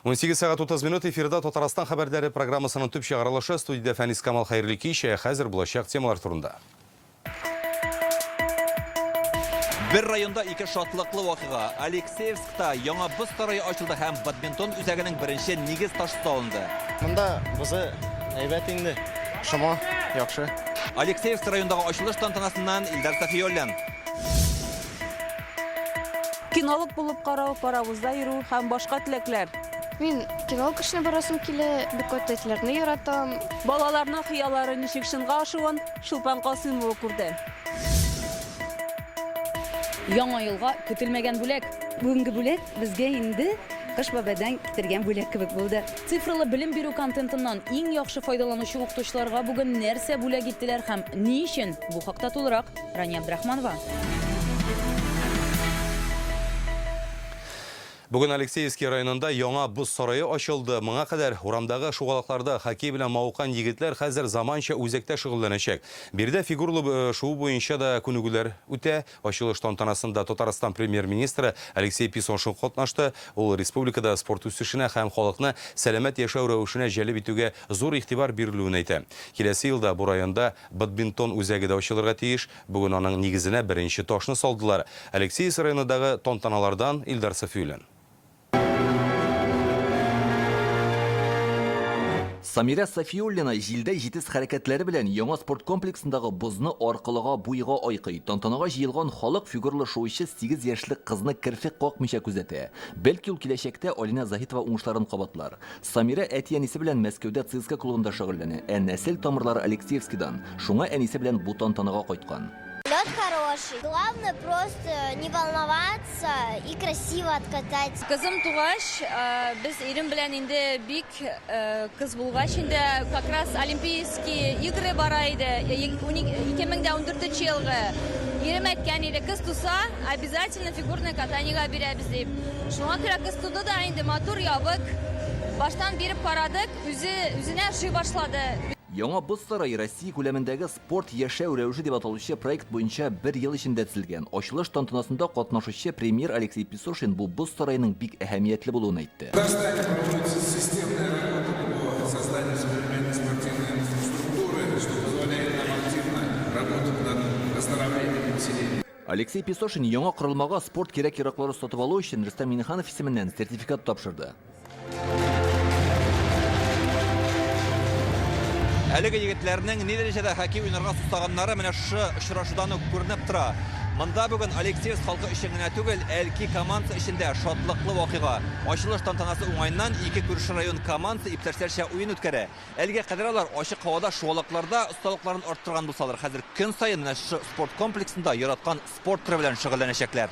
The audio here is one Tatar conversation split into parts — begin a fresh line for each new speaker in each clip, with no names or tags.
18 сәгать 30 минут эфирда Татарстан хәбәрләре программасының төп чыгарылышы студиядә Фәнис Камал хәерле кич, ә хәзер булачак темалар турында.
Бер районда ике шатлыклы вакыйга. Алексеевскта яңа боз сарае ачылды һәм бадминтон үзәгенең беренче нигез ташы салынды.
Монда бозы әйбәт инде, шома, яхшы.
Алексеевск районындагы ачылыш тантанасыннан Илдар Сафиуллин.
Кинолог булып карау, паровозда йөрү һәм башка теләкләр.
Мин кинолог эшенә барасым килә, бик күп этләрне яратам.
Балаларның хыяллары ничек чынга ашуын Чулпан Касыймова күрде.
Яңа елга көтелмәгән бүләк.
Бүгенге бүләк безгә инде Кыш бабайдан китергән бүләк кебек булды.
Цифрлы белем бирү контентыннан иң яхшы файдаланучы укытучыларга бүген нәрсә бүләк иттеләр һәм ни өчен? Бу хакта тулырак Рания Абдрахманова.
Бүген Алексеевский районында яңа боз сарае ачылды. Моңа кадәр урамдагы шугалакларда хоккей белән мавыккан егетләр хәзер заманча үзәктә шөгыльләнәчәк. Биредә фигурлы шуу буенча да күнегүләр үтә. Ачылыш тантанасында Татарстан Премьер-министры Алексей Песошин катнашты. Ул республикада спорт үсешенә һәм халыкны сәламәт яшәү рәвешенә җәлеп итүгә зур игътибар бирелүен әйтә. Киләсе елда бу районда Бадминтон үзәге дә ачылырга тиеш. Бүген аның нигезенә беренче ташны салдылар. Алексеевск районындагы тантаналардан Илдар Сафиуллин.
Самирә Сафиуллина җилдәй җитез хәрәкәтләре белән яңа спорт комплексындагы бозны аркылыга-буйга айкый. Тантанага җыелган халык фигурлы шуучы сигез яшьлек кызны керфек какмыйча күзәтә. Бәлки ул киләчәктә Алинә Заһитова уңышларын кабатлар. Самирә әти-әнисе белән Мәскәүдә ЦСКА клубында шөгыльләнә, ә нәсел тамырлары Алексеевскидан, шуңа әнисе белән бу тантанага кайткан.
Лед хороший. Главное просто не волноваться и красиво откатать.
Кызым тугач, без ирем белән инде бик кыз булгач инде как раз Олимпийские игры бара иде, 2014 елгы. Ирем әйткән иде, кыз туса, обязательно фигурное катаниега бирәбез дип. Шуңа күрә кыз туды да инде матур ябык. Баштан биреп карадык, үзе үзенә ошый башлады.
Яңа боз сарае Россия күләмендәге Спорт, яшәү рәвеше дип аталучы проект буенча бер ел эчендә төзелгән. Ачылыш тантанасында катнашучы премьер Алексей Песошин бу боз сараеның бик әһәмиятле булуын әйтте.
В Татарстане проводится системная работа по созданию современной спортивной инфраструктуры, что позволяет нам активно работать над оздоровлением населения.
Алексей Песошин яңа корылмага спорт кирәк-яраклары сатып алу өчен Рөстәм Миңнеханов исеменнән сертификат тапшырды. Әлеге егетләрнең ни дәрәҗәдә хоккей уйнарга сусаганнары менә шушы очрашудан ук күренеп тора. Монда бүген Алексеевск халкы өчен генә түгел, Әлки командасы өчен дә шатлыклы вакыйга. Ачылыш тантанасы уңаеннан ике күрше район командасы иптәшләрчә уен үткәрә. Әлегә кадәр алар ачык һавада шугалакларда осталыкларын арттырган булсалар, хәзер көн саен менә шушы спорт комплексында яраткан спорт төре белән шөгыльләнәчәкләр.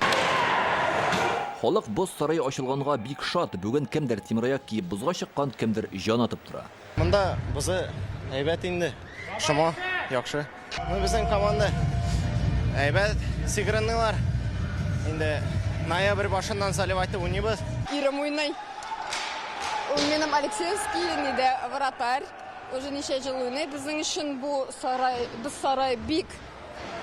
Халык боз сарае ачылганга бик шат. Бүген кемдер тимераяк киеп бозга чыккан, кемдер җан атып тора.
Монда бозы әйбәт инде, шома, яхшы. Ну, безнең команда әйбәт сыгранныйлар. Инде ноябрь башыннан заливать уйныйбыз.
Ирем уйный. Ул минем Алексеевский нидә вратарь. Уже ничә ел уйный. Безнең өчен бу сарай, без сарай бик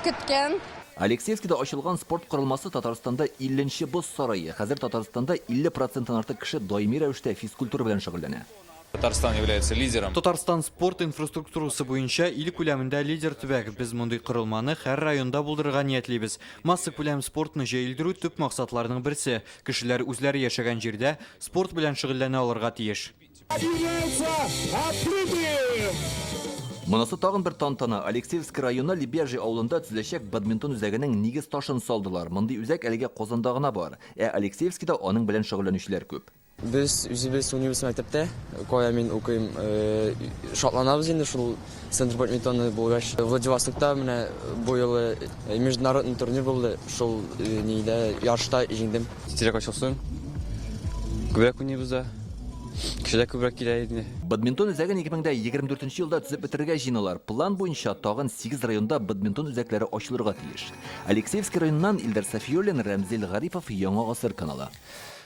көткән.
Алексеевскида ачылган спорт корылмасы Татарстанда 50 нче боз сарае. Хәзер Татарстанда 50 проценттан артык кеше даими рәвештә физкультура белән шөгыльләнә.
Татарстан является лидером.
Татарстан спорт инфраструктурасы буенча ил күләмендә лидер төбәк. Без мондый корылманы һәр районда булдырырга ниятлибез. Массакүләм спортны җәелдерү төп максатларның берсе. Кешеләр үзләре яшәгән җирдә спорт белән шөгыльләнә алырга тиеш.
Монысы тагын бер тантана. Алексеевск районы Лебяжий авылында төзеләчәк бадминтон үзәгенең нигез ташын салдылар. Мондый үзәк әлегә Казанда гына бар. Ә Алексеевскида аның белән шөгыльләнүчеләр күп.
Без үзебез уйныйбыз мәктәптә, кая мин укыйм, шатланабыз инде шул центр бадминтона булгач. Владивостокта менә бу юлы международный турнир булды, шул нидә ярышта җиңдем. Тизрәк ачылсын, күбрәк уйныйбыз да, кеше дә күбрәк килә инде.
Бадминтон үзәген 2024 елда төзеп бетерергә җыеналар. План буенча тагын сигез районда бадминтон үзәкләре ачылырга тиеш. Алексеевский районыннан Илдар Сафиуллин, Рәмзил Гарипов, Яңа гасыр каналы.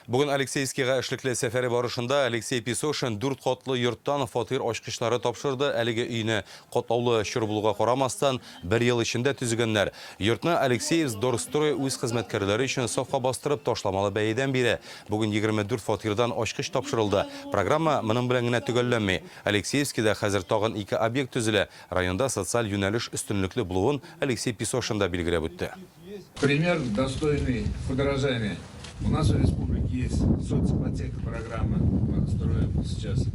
Бүген Алексеевскига эшлекле сәфәре барышында Алексей Песошин дүрт катлы йорттан фатир ачкычлары тапшырды. Әлеге өйне катлаулы чор булуга карамастан, бер ел эчендә төзегәннәр. Йортны Алексеевскдорстрой үз хезмәткәрләре өчен сафка бастырып, ташламалы бәядән бирә. Бүген 24 фатирдан ачкыч тапшырылды. Программа моның белән генә төгәлләнми. Алексеевскида хәзер тагын ике объект төзелә. Районда социаль юнәлеш өстенлекле булуын Алексей Песошин да билгеләп үтте.
Пример достойный подражания. У нас в республике есть соципотека программа. Мы строим сейчас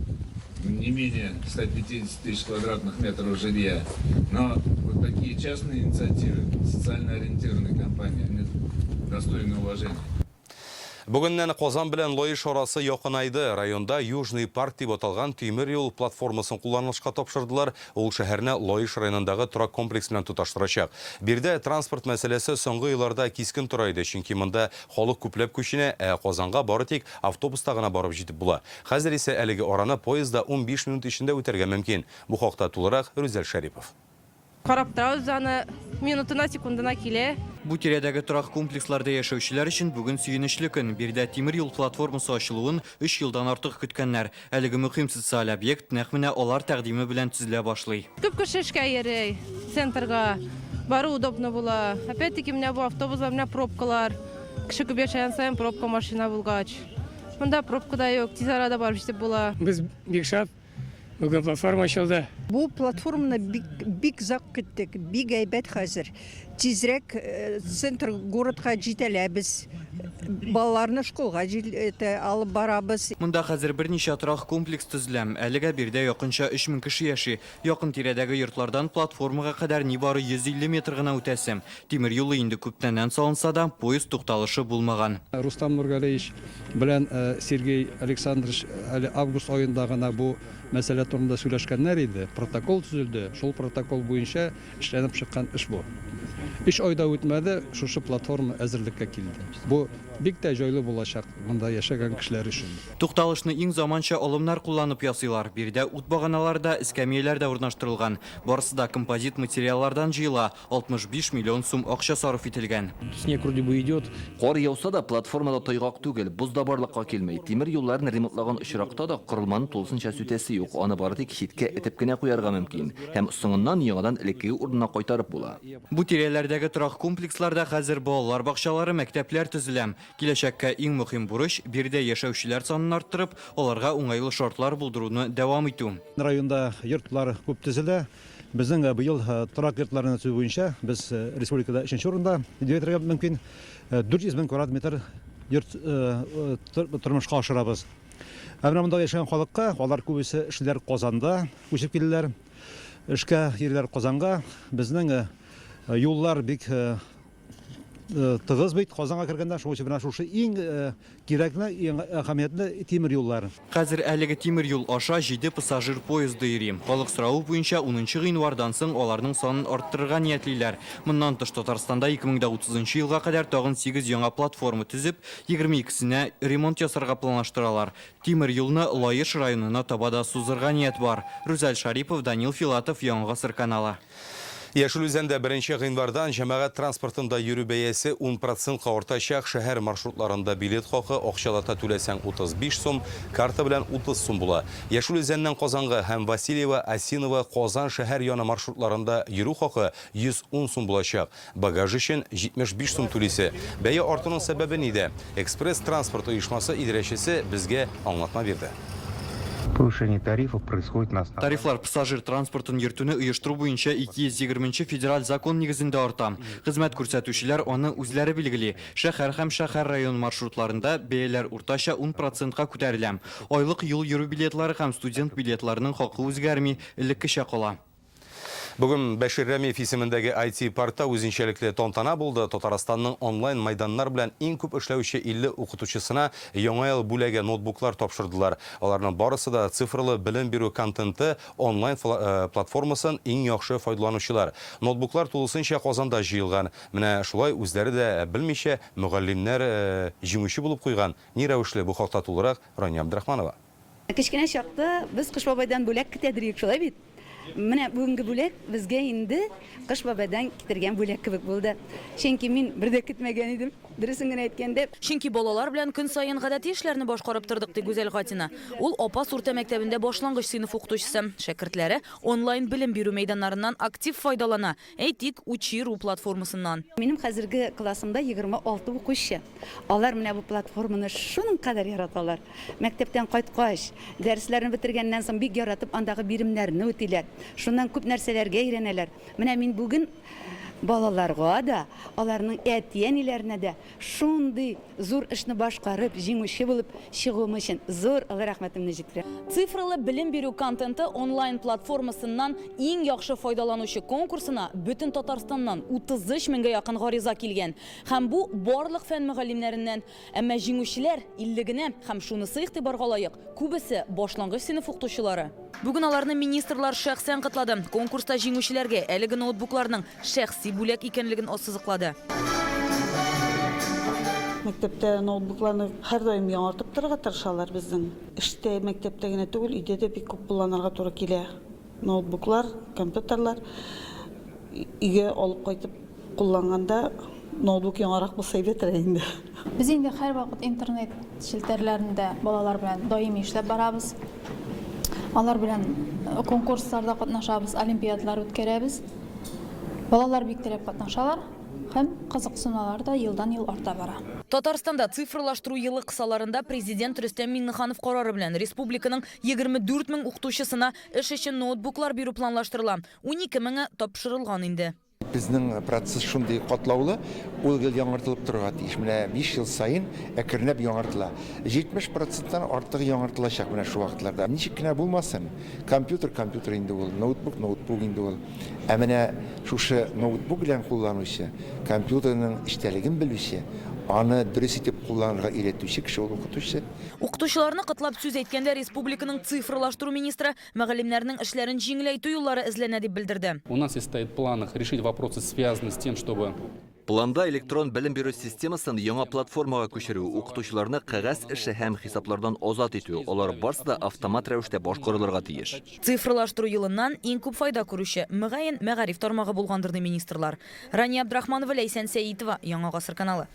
не менее 150 тысяч квадратных метров жилья. Но вот такие частные инициативы, социально ориентированные компании, они достойны уважения.
Бүгеннән Казан белән Лаеш арасы якынайды. Районда Южный парк дип аталган тимер юл платформасын кулланылышка тапшырдылар. Ул шәһәрне Лаеш районындагы торак комплекс белән тоташтырачак. Биредә транспорт мәсьәләсе соңгы елларда кискен тора иде, чөнки монда халык күпләп күченә, ә Казанга бары тик автобуста гына барып җитеп була. Хәзер исә әлеге араны поездда 15 минут эчендә үтәргә мөмкин. Бу хакта тулырак Рүзәл Шәрипов.
Карап торабыз аны, минутына, секундына килә.
Бу тирәдәге торак комплексларда яшәүчеләр өчен бүген сөенечле көн. Биредә тимер юл платформасы ачылуын өч елдан артык көткәннәр. Әлеге мөһим социаль объект нәкъ менә алар тәкъдиме белән төзелә башлый.
Күп кеше эшкә йөри, центрга бару удобно була. Опять-таки менә бу автобуслар, менә пробкалар. Кеше күп яшәгән саен пробка машина булгач. Монда пробка да юк, тиз арада барып җитеп була.
Без бик шат, Бүген платформа ачылды.
Бу платформаны бик, бик озак көттек. Бик әйбәт хәзер. Тизрәк э, центр городка җитәләбез. Балаларны школга это, алып барабыз.
Монда хәзер берничә торак комплекс төзелә. Әлегә биредә якынча 3000 кеше яши. Якын тирәдәге йортлардан платформага кадәр нибары 150 метр гына үтәсе. Тимер юлы инде күптәннән салынса да, поезд тукталышы булмаган.
Рустам Нургалиевич белән Сергей Александрович әле август аенда гына бу мәсьәлә турында сөйләшкәннәр иде. Протокол төзелде. Шул протокол буенча эшләнеп чыккан эш бу. Өч ай да үтмәде, шушы платформа әзерлеккә килде. Бу бик тә җайлы булачак монда яшәгән кешеләр өчен.
Тукталышны иң заманча алымнар кулланып ясыйлар. Биредә ут баганалары да, эскәмияләр дә урнаштырылган. Барысы да композит материаллардан җыела. 65 миллион сум акча сарыф ителгән.
Снег вроде бы идет.
Кар яуса да, платформада тайгак түгел, боз да барлыкка килми. Тимер юлларын ремонтлаган очракта да корылманы тулысынча сүтәсе юк, аны бары тик читкә этеп кенә куярга мөмкин һәм соңыннан яңадан элеккеге урынына кайтарып була.
Бу тирәләрдәге торак комплексларда хәзер балалар бакчалары, мәктәпләр төзелә. Киләчәккә иң мөһим бурыч, биредә яшәүчеләр санын арттырып, аларга уңайлы шартлар булдыруны дәвам итү.
Районда йортлар күп төзелә. Безнең быел торак йортларны төзү буенча без республикада өченче урында дип әйтергә мөмкин. 400 мең квадрат метр йорт тормышка ашырабыз. Ә менә монда яшәгән халыкка, алар күбесе эшлиләр Казанда, күчеп килделәр. Эшкә йөриләр Казанга. Безнең юллар бик тыгыз бит Казанга кергәндә, шуның өчен менә шушы иң кирәкле, иң әһәмиятле тимер юллар.
Хәзер әлеге тимер юл аша җиде пассажир поезды йөри. Халык соравы буенча унынчы гыйнвардан соң аларның санын арттырырга ниятлиләр. Моннан тыш, Татарстанда 2030 нчы елга кадәр тагын сигез яңа платформа төзеп, 22сенә ремонт ясарга планлаштыралар. Тимер юлны Лаеш районына таба да сузырга ният бар. Рүзәл Шарипов, Данил Филатов, Яңа гасыр каналы.
Яшел Үзәндә беренче гыйнвардан җәмәгать транспортында йөрү бәясе ун процентка артачак. Шәһәр маршрутларында билет хакы акчалата түләсәң 35 сум, карта белән 30 сум була. Яшел Үзәннән Казанга һәм Васильево, Осиново, Казан шәһәр яны маршрутларында йөрү хакы 110 сум булачак. Багаж өчен 75 сум түлисе. Бәя артуның сәбәбе нидә? Экспресс транспорт оешмасы идарәчесе безгә аңлатма бирде.
Повышение тарифов происходит на основании.
Тарифлар пассажир транспортын йөртүне оештыру буенча 220 нче федераль закон нигезендә арта. Хезмәт күрсәтүчеләр аны үзләре билгели. Шәһәр һәм шәһәр-район маршрутларында бәяләр уртача ун процентка күтәрелә. Айлык юл йөрү билетлары һәм студент билетларының хакы үзгәрми, элеккечә кала.
Бүген Бәшир Рәмиев исемендәге IT-паркта үзенчәлекле тантана булды. Татарстанның онлайн мәйданнар белән иң күп эшләүче 50 укытучысына Яңа ел бүләге ноутбуклар тапшырдылар. Аларның барысы да цифрлы белем бирү контенты онлайн платформасын иң яхшы файдаланучылар. Ноутбуклар тулысынча Казанда җыелган. Менә шулай үзләре дә белмичә мөгаллимнәр җиңүче булып куйган. Ни рәвешле, бу хакта тулырак Рания Абдрахманова.
Кечкенә чакта без Кыш бабайдан бүләк көтәдер идек, шулай бит? Менә бүгенге бүләк безгә инде Кыш бабайдан китергән бүләк кебек булды. Чөнки мин бер дә көтмәгән идем, дөресен генә әйткәндә.
Чөнки балалар белән көн саен гадәти эшләрне башкарып тордык, ди Гүзәл Гатина. Ул Апас урта мәктәбендә башлангыч сыйныф укытучысы. Шәкертләре онлайн белем бирү мәйданнарыннан актив файдалана, әйтик, Учи.ру платформасыннан.
Минем хәзерге классымда 26 укучы. Алар менә бу платформаны шуның кадәр яраталар. Мәктәптән кайткач, дәресләрне бетергәннән соң бик яратып андагы биремнәрне үтиләр. Шуннан күп нәрсәләргә өйрәнәләр. Менә мин бүген балаларга да, аларның әти-әниләренә дә шундый зур эшне башкарып, җиңүче булып чыгуым өчен зур олы рәхмәтемне җиткерәм.
Цифралы белем бирү контенты онлайн-платформасыннан иң яхшы файдаланучы конкурсына бөтен Татарстаннан 33 меңгә якын гариза килгән. Һәм бу барлык фән мөгаллимнәреннән. Әмма җиңүчеләр, 50 генә, һәм шунысы игътибарга лаек, күбесе, башлангыч сыйныф укытучылары. Бүген аларны министрлар шәхсән котлады. Конкурста җиңүчеләргә әлеге ноутбукларның шәхси бүләк икәнлеген ассызыклады.
Мәктәптә ноутбукларны һәрдаим яңартып торырга тырышалар безнең. Эштә, мәктәптә генә түгел, өйдә дә бик күп кулланырга туры килә. Ноутбуклар, компьютерлар өйгә алып кайтып кулланганда ноутбук яңарак булса әйбәтрәк инде.
Без инде һәрвакыт интернет челтәрләрендә балалар белән даими эшләп барабыз. Алар белән конкурсларда катнашабыз, олимпиадалар үткәрәбез. Балалар бик теләп катнашалар һәм кызыксынулары да елдан-ел арта бара.
Татарстанда цифрлаштыру елы кысаларында Президент Рөстәм Миңнеханов карары белән республиканың 24 мең укытучысына Эш өчен ноутбуклар бирү планлаштырыла. 12 меңе тапшырылган инде.
Безнең процесс шундый катлаулы, ул гел яңартылып торырга тиеш. Менә биш ел саен әкренләп яңартыла. 70 проценттан артыгы яңартылачак менә шул вакытларда. Ничек кенә булмасын, компьютер компьютер инде ул, ноутбук ноутбук инде ул. Ә менә шушы ноутбук белән кулланучы, компьютерның эчтәлеген белүче, аны дөрес итеп кулланырга өйрәтүче кеше ул укытучы.
Укытучыларны котлап сүз әйткәндә республиканың цифрлаштыру министры мөгаллимнәрнең эшләрен җиңеләйтү юллары эзләнә дип белдерде.
У нас есть стоит в планах решить вопросы, связанные с тем, чтобы.
Планда электрон белем бирү системасын яңа платформага күчерү, укытучыларны кәгазь эше һәм хисаплардан азат итү, алар барсы да автомат рәвештә башкарылырга тиеш.
Цифрлаштыру елыннан иң күп файда күрүче, мөгаен, мәгариф тармагы булгандыр, ди министрлар. Рания Абдрахманова, Ләйсән Сәитова, Яңа гасыр каналы.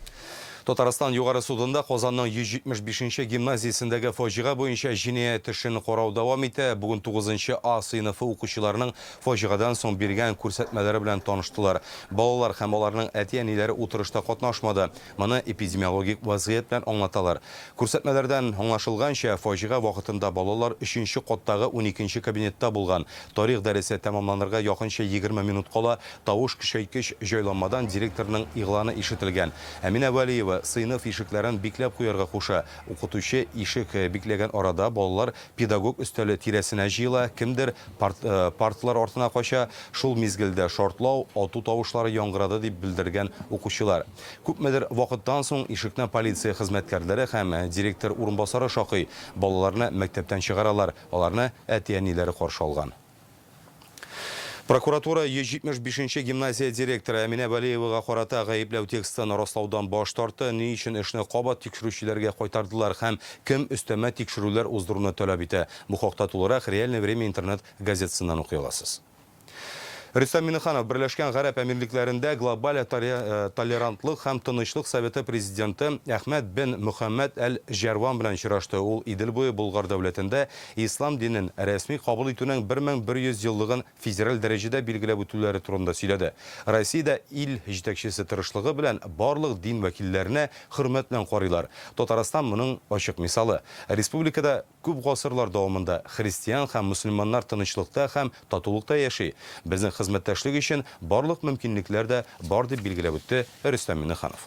Татарстан Югары судында Казанның 175 нче гимназиясендәге фаҗига буенча җинаять эшен карау дәвам итә. Бүген тугызынчы А сыйныфы укучыларының фаҗигадан соң биргән күрсәтмәләре белән таныштылар. Балалар һәм аларның әти-әниләре утырышта катнашмады. Моны эпидемиологик вазгыять белән аңлаталар. Күрсәтмәләрдән аңлашылганча, фаҗига вакытында балалар өченче каттагы уникенче кабинетта булган. Тарих дәресе тәмамланырга якынча 20 минут кала тавыш көчәйткеч җайланмадан директорның игъланы ишетелгән. Әминә Вәлиева сыйныф ишекләрен бикләп куярга куша. Укытучы ишек бикләгән арада балалар педагог өстәле тирәсенә җыела, кемдер парталар артына кача. Шул мизгелдә шартлау, ату тавышлары яңгырады, дип белдергән укучылар. Күпмедер вакыттан соң ишекне полиция хезмәткәрләре һәм директор урынбасары шакый. Балаларны мәктәптән чыгаралар. Аларны әти-әниләре каршы алган. Прокуратура 175 нче гимназия директоры Әминә Вәлиевага карата гаепләү текстын раслаудан баш тартты. Ни өчен эшне кабат тикшерүчеләргә кайтардылар һәм кем өстәмә тикшерүләр уздыруны таләп итә? Бу хакта тулырак Реальное время интернет газетасыннан укый аласыз. Рөстәм Миңнеханов Берләшкән Гарәп Әмирлекләрендә Глобаль толерантлык һәм тынычлык советы президенты Әхмәд бен Мөхәммәд әл-Җәрван белән очрашты. Ул Идел буе Болгар дәүләтендә ислам динен рәсми кабул итүнең 1100 еллыгын федераль дәрәҗәдә билгеләп үтүләре турында сөйләде. Россиядә ил җитәкчесе тырышлыгы белән барлык дин вәкилләренә хөрмәт белән карыйлар. Татарстан моның ачык мисалы. Республикада Күп гасырлар дәвамында христиан һәм мөселманнар тынычлыкта һәм татулыкта яши. Безнең хезмәттәшлек өчен барлык мөмкинлекләр дә бар, дип билгеләп үтте Рөстәм Миңнеханов.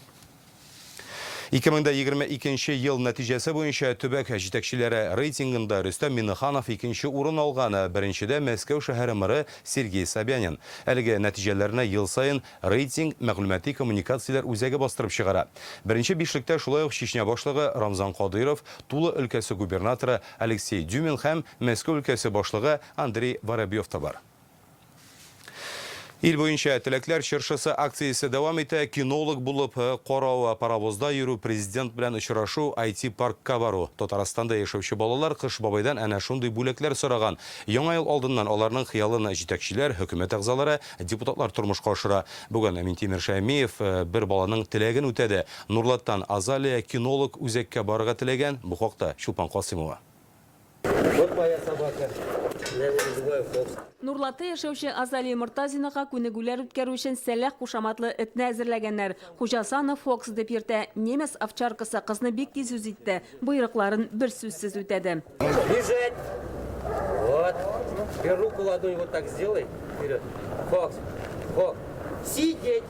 2022 нче ел нәтиҗәсе буенча төбәк җитәкчеләре рейтингында Рөстәм Миңнеханов икенче урын алган, беренчедә Мәскәү шәһәре мэры Сергей Собянин. Әлеге нәтиҗәләрне ел саен Рейтинг мәгълүмати коммуникацияләр үзәге бастырып чыгара. Беренче бишлектә шулай ук Чечня башлыгы Рамзан Кадыйров, Тула өлкәсе губернаторы Алексей Дюмин һәм Мәскәү өлкәсе башлыгы Андрей Воробьев та бар. Ил буенча Теләкләр чыршысы акциясе дәвам итә. Кинолог булып карау, паровозда йөрү, президент белән очрашу, IT-паркка бару. Татарстанда яшәүче балалар Кыш бабайдан әнә шундый бүләкләр сораган. Яңа ел алдыннан аларның хыялын җитәкчеләр, хөкүмәт әгъзалары, депутатлар тормышка ашыра. Бүген Минтимер Шәймиев бер баланың теләген үтәде. Нурлаттан Азалия кинолог үзәккә барырга теләгән. Бу хакта Чулпан Касыймова.
Вот моя собака. Я его называю Фокс.
Нурлатта яшәүче Азалия Мортазинага күнегүләр үткәрү өчен Сәләх кушаматлы этне әзерләгәннәр. Хуҗасы аны Фокс дип йөртә. Немец овчаркасы кызны бик тиз үз итте, боерыкларын берсүзсез үтәде.
Бежать! Вот. Теперь руку ладонь вот так сделай. Вперед. Фокс. Фокс. Сидеть!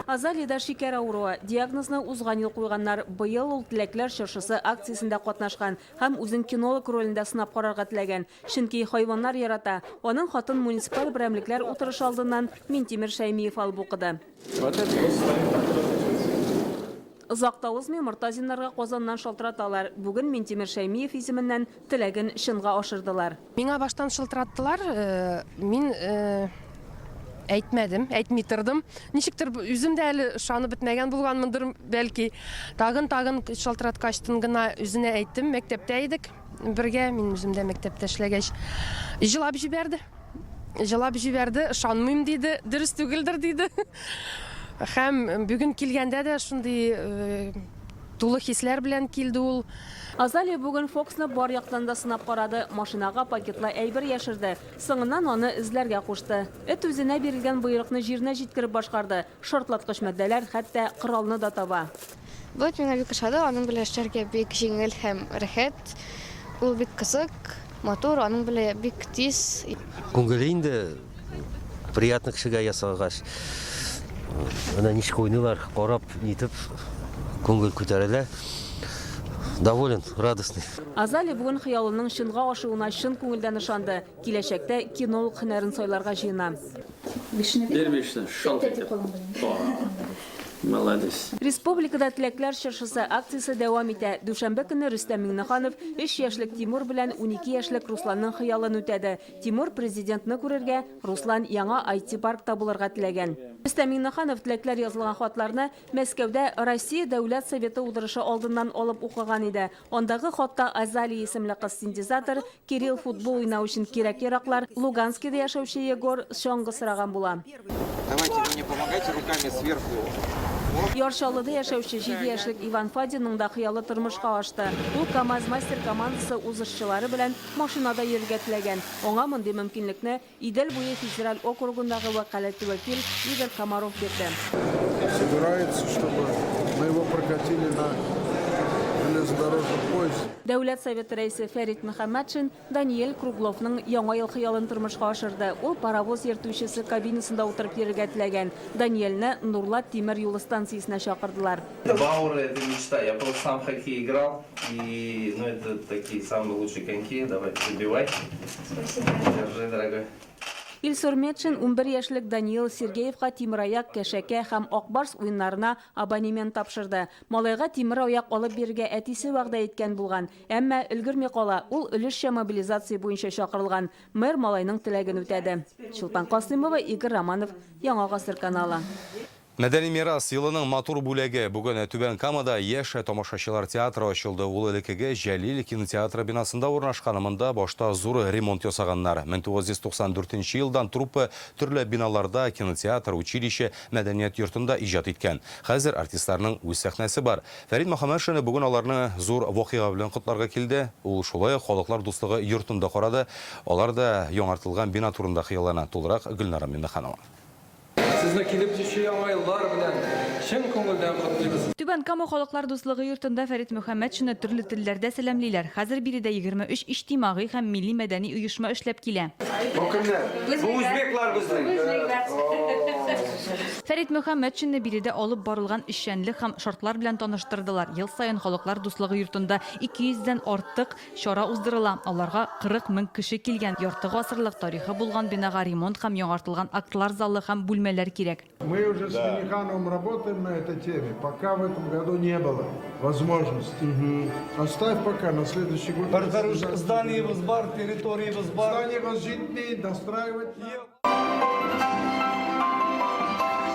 Азалиядә шикәр авыруы. Диагнозны узган ел куйганнар. Быел ул Теләкләр чыршысы акциясендә катнашкан һәм үзен кинолог ролендә сынап карарга теләгән. Чөнки хайваннар ярата. Аның хатын муниципаль берәмлекләр утырышы алдыннан Минтимер Шәймиев алып укыды. Озак та узмый, Мортазиннарга Казаннан шалтыраталар. Бүген Минтимер Шәймиев исеменнән теләген чынга ашырдылар.
Миңа баштан шылтыраттылар, мин әйтмәдем, әйтми тордым. Ничектер үзем дә әле ышанып бетмәгән булганмындыр, бәлки. Тагын-тагын шалтыраткачтын гына үзенә әйттем. Мәктәптә идек бергә, мин үзем дә мәктәптә эшләгәч. Җылап җибәрде. Җылап җибәрде, ышанмыйм диде, дөрес түгелдер диде. Һәм бүген килгәндә дә шундый э, тулы хисләр белән килде ул.
Азалия бүген Фоксны бар яктан да сынап карады, машинага пакетлы әйбер яшерде, соңыннан аны эзләргә кушты. Эт үзенә бирелгән боерыкны җиренә җиткереп башкарды, шартлаткыч матдәләр, хәтта коралны да таба.
Бу эт миңа бик ошады, аның белән эшләргә бик җиңел һәм рәхәт. Ул бик кызык, матур, аның белән бик тиз.
Күңеле инде приятно кешегә ясагач. Менә ничек уйныйлар, карап, нитеп, күңел күтәрелә. Доволен, радостный.
Азалия бүген хыялының чынга ашуына чын күңелдән ышанды. Киләчәктә кинолог һөнәрен сайларга җыена.
Бишне. Бир бишне, шалт итеп. Молодец.
Республикада Теләкләр чыршысы акциясе дәвам итә. Дүшәмбе көнне Рөстәм Миңнеханов өч яшьлек Тимур белән 12 яшьлек Русланның хыялын үтәде. Тимур Президентны күрергә, Руслан яңа IT-паркта булырга теләгән. Рөстәм Миңнеханов теләкләр язылган хатларны Мәскәүдә Россия Дәүләт Советы утырышы алдыннан алып укыган иде. Андагы хатта Азалия исемле кыз синтезатор, Кирилл футбол уйнау өчен кирәк-яраклар, Луганскида яшәүче Егор чаңгы сораган була.
Давайте вы мне помогайте руками сверху.
Яр Чаллыда яшәүче җиде яшьлек Иван Фадинның да хыялы тормышка ашты. Ул КАМАЗ-мастер командасы узышчылары белән машинада йөрергә теләгән. Аңа мондый мөмкинлекне Идел буе федераль округындагы вәкаләтле вәкил Игорь Комаров бирде.
Собирается, чтобы мы его прокатили на железнодорожном поезде.
Дәүләт Советы Рәисе Фәрит Мөхәммәтшин Даниэль Кругловның Яңа ел хыялын тормышка ашырды. Ул паровоз йөртүчесе кабинасында утырып йөрергә теләгән. Даниэльне Нурлат тимер юлы станциясенә чакырдылар.
Бауэры, это мечта. Я просто сам в хоккей играл. И, ну, это такие самые лучшие коньки. Давай, забивай.
Спасибо.
Держи, дорогой.
Илсур Метшин 11 яшьлек Даниил Сергеевка тимераяк, кәшәкә һәм Ак Барс уеннарына абонемент тапшырды. Малайга тимер аяк алып бирергә әтисе вәгъдә иткән булган, әмма өлгерми кала, ул өлешчә мобилизация буенча чакырылган. Мэр малайның теләген үтәде. Чулпан Касыймова, Игорь Романов, Яңа гасыр каналы.
Мәдәни мирас елының матур бүләге. Бүген Түбән Камада Яшь тамашачылар театры ачылды. Ул элеккеге Җәлил кинотеатры бинасында урнашкан. Монда башта зур ремонт ясаганнар. 1994 нче елдан труппа төрле биналарда, кинотеатр, училище, мәдәният йортында иҗат иткән. Хәзер артистларның үз сәхнәсе бар. Фәрит Мөхәммәтшин бүген аларны зур вакыйга белән котларга килде. Ул шулай ук Халыклар дуслыгы йортын да карады. Алар да яңартылган бина турында хыяллана. Тулырак Гөлнара Миңнеханова.
Сезне килеп җитүче Яңа еллар белән чын күңелдән котлыйбыз.
Түбән Кама Халыклар дуслыгы йортында Фәрит Мөхәммәтшинны төрле телләрдә сәламлиләр. Хәзер биредә 23 иҗтимагый һәм милли-мәдәни оешма эшләп килә.
Бу кемнәр? Бу узбеклар безнең.
Фәрит Мөхәммәтшинны биредә алып барылган эшчәнлек һәм шартлар белән таныштырдылар. Ел саен Халыклар дуслыгы йортында 200 дән артык Чара уздырыла, аларга 40 мең кеше килгән. Ярты гасырлык тарихы булган бинага ремонт һәм яңартылган актлар залы һәм бүлмәләр кирәк.
Мы уже с Миннихановым работаем на этой теме, пока в этом году не было возможности. Оставь пока на следующий год.
Зданиебыз бар, территориябез бар.
Зданиебыз җитми, достраивать надо.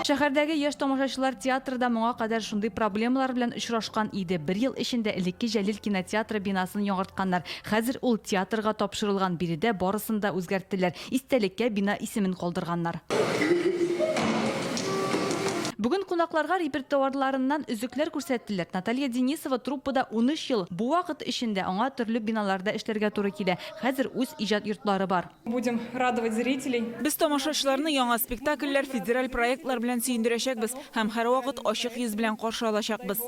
Шәһәрдәге яшь тамашачылар театры да моңа кадәр шундый проблемалар белән очрашкан иде. Бер ел эчендә элекке Җәлил кинотеатры бинасын яңартканнар. Хәзер ул театрга тапшырылган. Биредә барысын да үзгәрттеләр. Истәлеккә бина исемен калдырганнар. Бүген кунакларга репертуарларыннан өзекләр күрсәттеләр. Наталья Денисова труппада 13 ел. Бу вакыт эчендә аңа төрле биналарда эшләргә туры килә. Хәзер үз иҗат йортлары бар.
Будем радовать зрителей.
Без тамашачыларны яңа спектакльләр, федераль проектлар белән сөендерәчәкбез һәм һәрвакыт ачык йөз белән каршы алачакбыз.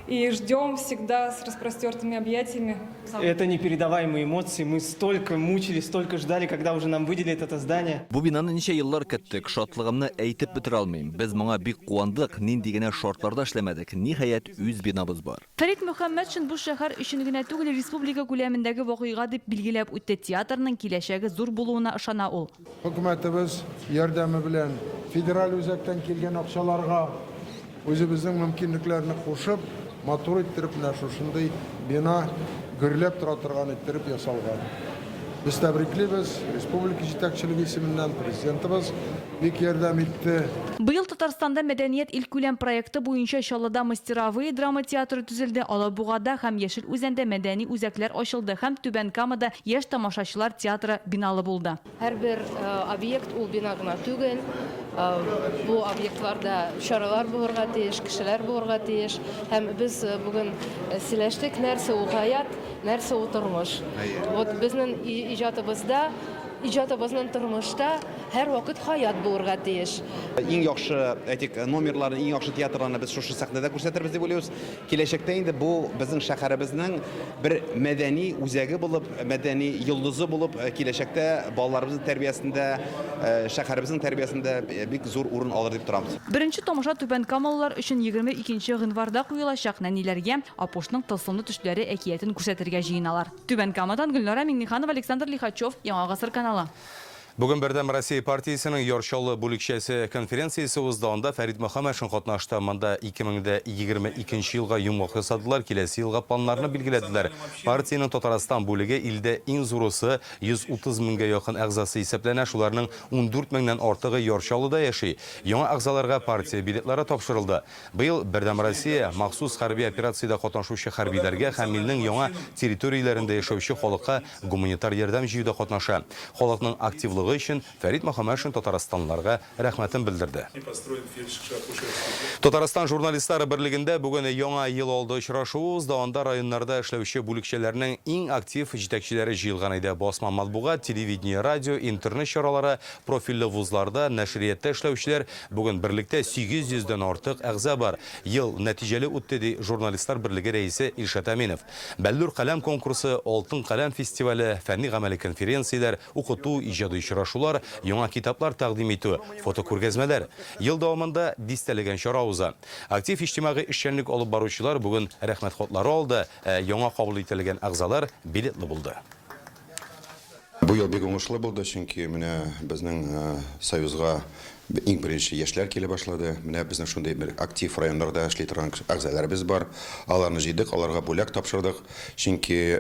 И ждем всегда с распростертыми объятиями.
Это непередаваемые эмоции. Мы столько мучились, столько ждали, когда уже нам выделят это здание.
Бу бинаны ничә еллар көттек, шатлыгымны әйтеп бетерә алмыйм. Без моңа бик куандык, нинди генә шартларда эшләмәдек, ниһаять, үз бинабыз бар.
Фәрит Мөхәммәтшин бу шәһәр өчен генә түгел, республика күләмендәге вакыйга дип билгеләп үтте. Театрның киләчәге зур булуына ышана ул.
Хөкүмәтебез ярдәме белән федераль үзәктән килгән акчаларга үзебезнең мөмкинлекләрне кушып, матур иттереп менә шушындый бина гөрләп тора торган иттереп ясалган. Без тәбриклибез, республика җитәкчелеге исеменнән Президентыбыз бик ярдәм итте.
Быел Татарстанда Мәдәният илкүләм проекты буенча Чаллыда Мастеровые драма театры төзелде, Алабугада һәм Яшел Үзәндә мәдәни үзәкләр ачылды һәм Түбән Камада Яшь тамашачылар театры биналы булды.
Һәрбер объект ул бина гына түгел. Бу объектларда чаралар булырга тиеш, кешеләр булырга тиеш. Һәм без бүген сөйләштек, нәрсә ул хаят, нәрсә ул тормыш. Вот безнең иҗатыбызда, иҗатыбызның тормышта һәрвакыт хаят булырга тиеш.
Иң яхшы, әйтик, номерларны, иң яхшы театрларны без шушы сәхнәдә күрсәтербез дип уйлыйбыз. Киләчәктә инде бу безнең шәһәребезнең бер мәдәни үзәге булып, мәдәни йолдызы булып, киләчәктә балаларыбызның тәрбиясендә, шәһәребезнең тәрбиясендә бик зур урын алыр дип торабыз.
Беренче тамаша түбәнкамалылар өчен 22 нче гыйнварда куелачак. Нәниләргә Апушның тылсымлы төшләре әкиятен күрсәтергә җыеналар. Түбән Камадан Гөлнара Миңнеханова, Александр Лихачев, Яңа гасыр каналы.
Бүген Бердәм Россия партиясенең Яр Чаллы бүлекчәсе конференциясе узды. Анда Фәрит Мөхәммәтшин катнашты. Монда 2022 елга йомгак ясадылар, киләсе елга планнарны билгеләделәр. Партиянең Татарстан бүлеге илдә иң зурысы, 130 меңгә якын әгъзасы исәпләнә, шуларның 14 меңнән артыгы Яр Чаллыда яши. Яңа әгъзаларга партия билетлары тапшырылды. Быел Бердәм Россия махсус хәрби операциядә катнашучы хәрбиләргә һәм илнең яңа территорияләрендә яшәүче халыкка гуманитар ярдәм җыюда катнаша. Халыкның активлыгы өчен Фәрит Мөхәммәтшин татарстанлыларга рәхмәтен белдерде. Татарстан журналистлары берлегендә бүген Яңа ел алды очрашуы узды. Анда районнарда эшләүче бүлекчәләрнең иң актив җитәкчеләре җыелган иде. Басма матбугат, телевидение, радио, интернет чаралары, профильле вузларда, нәшриятта эшләүчеләр Бүген берлектә 800 дән артык әгъза бар. Ел нәтиҗәле үтте, ди Журналистлар берлеге рәисе Илшат Әминов. Бәллүр каләм конкурсы, Алтын каләм фестивале, фәнни-гамәли конференцияләр, укыту, иҗади очрашулар, яңа китаплар тәкъдим итү, фотокүргәзмәләр. Ел дәвамында дистәләгән чара уза. Актив иҗтимагый эшчәнлек алып баручылар бүген Рәхмәт хатлары алды, ә яңа кабул ителгән әгъзалар билетлы булды.
Бу ел бик уңышлы булды, чөнки менә безнең союзга иң беренче яшьләр килә башлады. Менә безнең шундый бер актив районнарда эшли торган әгъзаләребез бар. Аларны җыйдык, аларга бүләк тапшырдык. Чөнки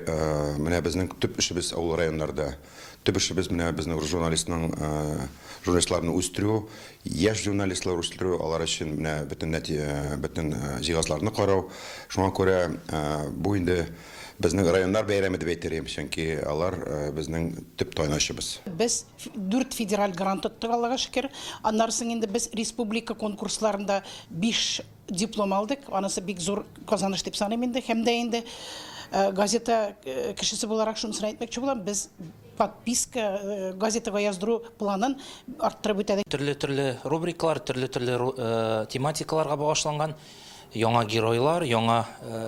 менә безнең төп эшебез ул районнарда. Төп эшебез менә безнең журналистның журналистларны үстерү, яшь журналистлар үстерү, алар өчен менә бөтен бөтен җиһазларны карау. Шуңа күрә бу инде Безнең районнар бәйрәме дип әйтер идем, чөнки алар безнең төп таянычыбыз.
Без дүрт федераль грант оттык, Аллага шөкер. Аннары соң инде без республика конкурсларында биш диплом алдык. Анысы бик зур казаныш дип саныйм инде. Һәм дә инде газета кешесе буларак шунысын әйтмәкче булам, без подписка, газетага яздыру планын арттырып үтәдек.
Төрле-төрле рубрикалар, төрле-төрле тематикаларга багышланган Яңа геройлар, яңа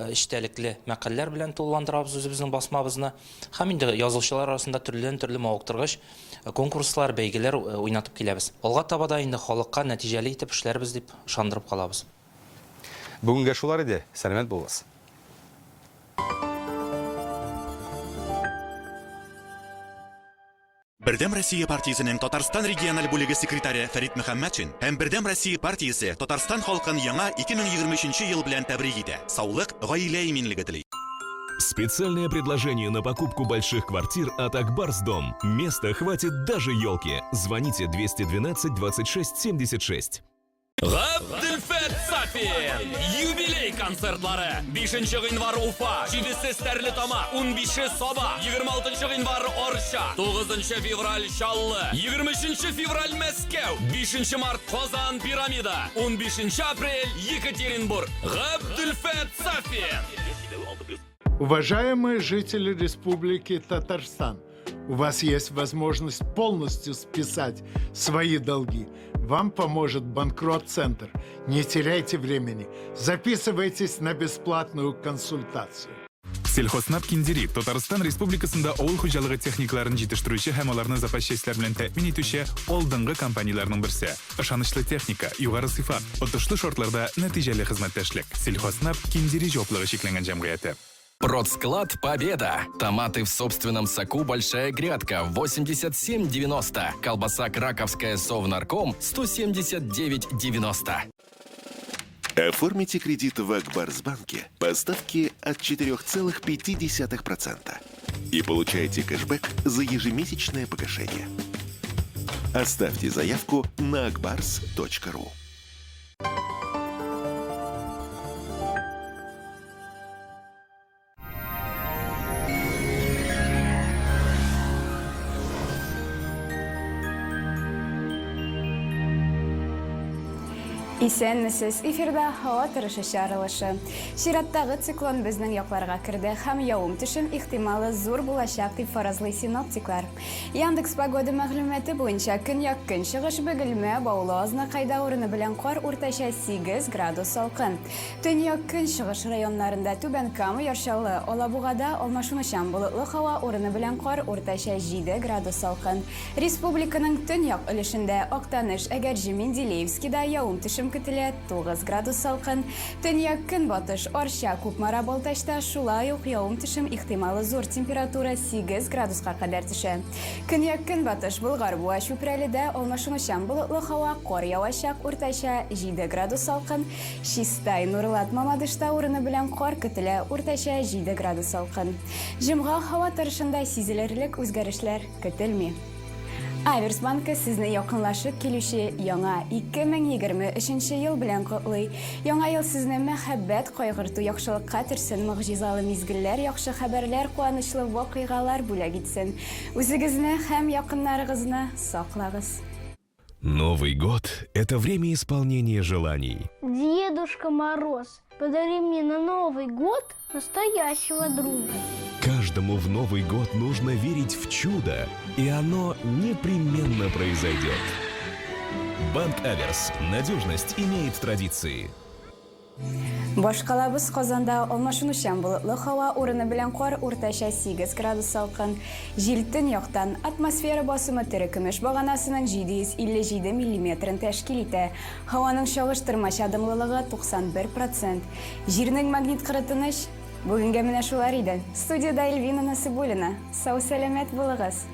эчтәлекле мәкальләр белән тулыландырабыз үзебезнең басмабызны. Һәм инде язучылар арасында төрледән-төрле мавыктыргыч конкурслар, бәйгеләр уйнатып киләбез. Алга таба да инде халыкка нәтиҗәле итеп эшләрбез дип ышандырып калабыз.
Бүгенгә шулар иде. Сәламәт булыгыз.
Бердәм Россия партиясенең Татарстан региональ бүлеге секретаре Фәрит Мөхәммәтшин һәм Бердәм Россия партиясе Татарстан халкын яңа 2023 ел белән тәбрик итә, саулык, гаилә иминлеге тели.
Специальное предложение на покупку больших квартир от Акбарс Дом. Места хватит даже елки. Звоните 212 26 76.
Габделфәт Сафин! Юбилей концертлары! 5 гыйнвар Уфа, 7-се Стәрлетамак, 15-е Саба, 26 гыйнвар Арча, 9 февраль Чаллы, 23 февраль Мәскәү, 5 март Казан Пирамида, 15 апрель Екатеринбург. Габделфәт Сафин!
Уважаемые жители Республики Татарстан, у вас есть возможность полностью списать свои долги. Вам поможет Банкрот-центр. Не теряйте времени. Записывайтесь на бесплатную консультацию.
Сельхознаб Киндери Татарстан Республикасында авыл хуҗалыгы техникаларын җитештерүче һәм аларны запас частьләр белән тәэмин итүче алдынгы компанияләрнең берсе. Ышанычлы техника, югары сыйфат, отышлы шартларда нәтиҗәле хезмәттәшлек. Сельхознаб Киндери җаваплыгы чикләнгән җәмгыяте.
Продсклад «Победа». Томаты в собственном соку «Большая грядка» 87,90. Колбаса «Краковская Совнарком» 179,90.
Оформите кредит в Акбарсбанке по ставке от 4,5% и получайте кэшбэк за ежемесячное погашение. Оставьте заявку на akbars.ru.
Исәнмесез, эфирда һава торышы чыгарылышы. Чираттагы циклон безнең якларга керде һәм явым-төшем ихтималы зур булачак, дип фаразлый синоптиклар. Яндекс Погода мәгълүматы буенча, көньяк-көнчыгыш Бөгелмә, Баулы, Азнакайда урыны белән кар уртача 8 градус салкын. Төньяк-көнчыгыш районнарында, Түбән Кама, Яр Чаллы, Алабугада алмашынучан болытлы һава, урыны белән кар, уртача 7 градус салкын. Республиканың төньяк өлешендә, Актаныш, Әгерҗе, Менделеевскида явым-төшем көтелә, 9 градус салкын. Төньяк-көнбатыш, Арча, Кукмара, Балтачта шулай ук явым-төшем ихтималы зур, температура 8 градуска кадәр төшә. Көньяк-көнбатыш, Болгар, Буа, Чүпрәледә алмашынучан болытлы һава, кар явачак, уртача 7 градус салкын. Чистай, Нурлат, Мамадышта урыны белән кар көтелә, уртача 7 градус салкын. Җомга һава торышында сизелерлек үзгәрешләр көтелми. Аверс банкы сезне якынлашып килүче яңа 2023 ел белән котлый. Яңа ел сезне мәхәббәт, кайгырту, яхшылыкка төрсен, могҗизалы мизгелләр, яхшы хәбәрләр, куанычлы вакыйгалар бүләк итсен. Үзегезне һәм якыннарыгызны саклагыз.
Новый год – это время исполнения желаний.
Дедушка Мороз, подари мне на Новый год настоящего друга.
Каждому в Новый год нужно верить в чудо, и оно непременно произойдет. Банк Аверс. Надежность имеет традиции.
Башкалабыз Казанда алмашынучан болытлы һава, урыны белән кар, уртача 8 градус салкын. Җил төньяктан. Атмосфера басымы терекөмеш баганасының 757 миллиметрын тәшкил итә. Һаваның чагыштырмача дымлылыгы 91 процент. Җирнең магнит кыры тыныч. Бүгенгә менә шулар иде. Студиядә Эльвина Насыйбуллина. Сау-сәламәт булыгыз!